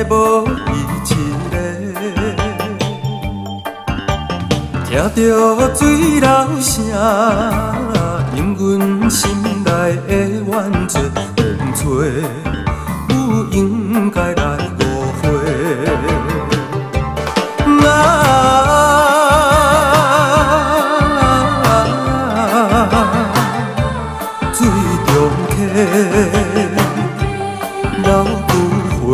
無伊一个。聽著水流聲，引阮心內的怨嗟，當初不應該來誤會。啊，水中溪，老不回，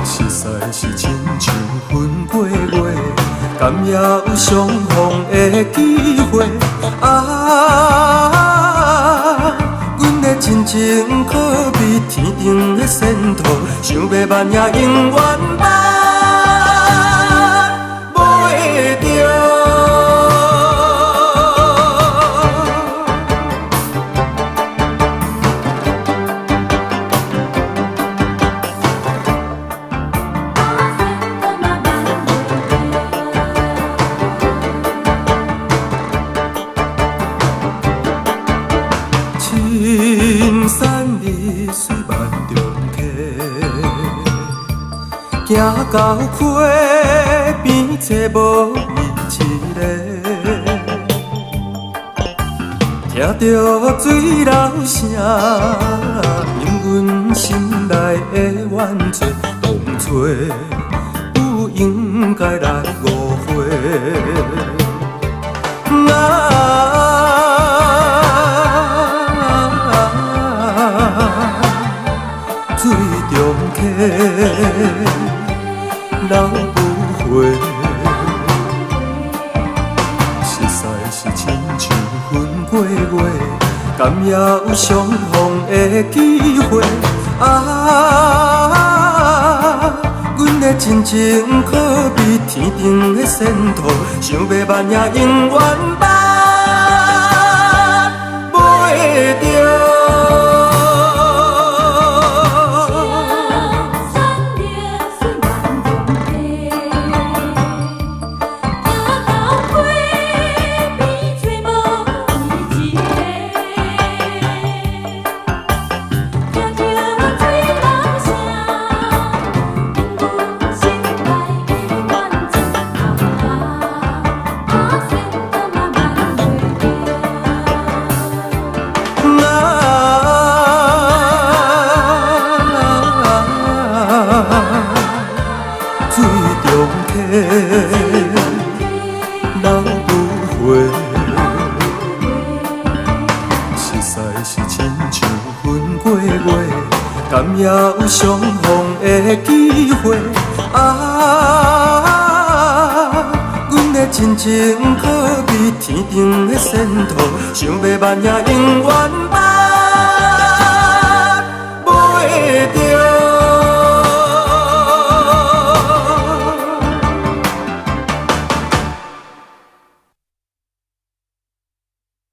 實在是親像分過月，敢也有相逢的機會？啊，阮的親情可比天頂的仙途，想欲萬也永遠挽袂著。青山绿水萬重溪，行到溪邊找無伊一个。聽著水流聲，引阮心內的怨嗟，當初不應該來誤會。啊，水中溪，老不回，實在是親像分過月，敢也有相逢的機會？啊，阮的親情可比天頂的仙途，想欲萬也永遠挽袂著。青山綠水萬重溪，行到溪邊找無伊一個。聽著水流聲，引阮心內的怨嗟，啊，阿仙都嘛挽袂著。啊，水中溪，老不回，實在是親像分過月，敢也有相逢的機會？啊，阮的親情可比天頂的仙途，想欲萬也永遠挽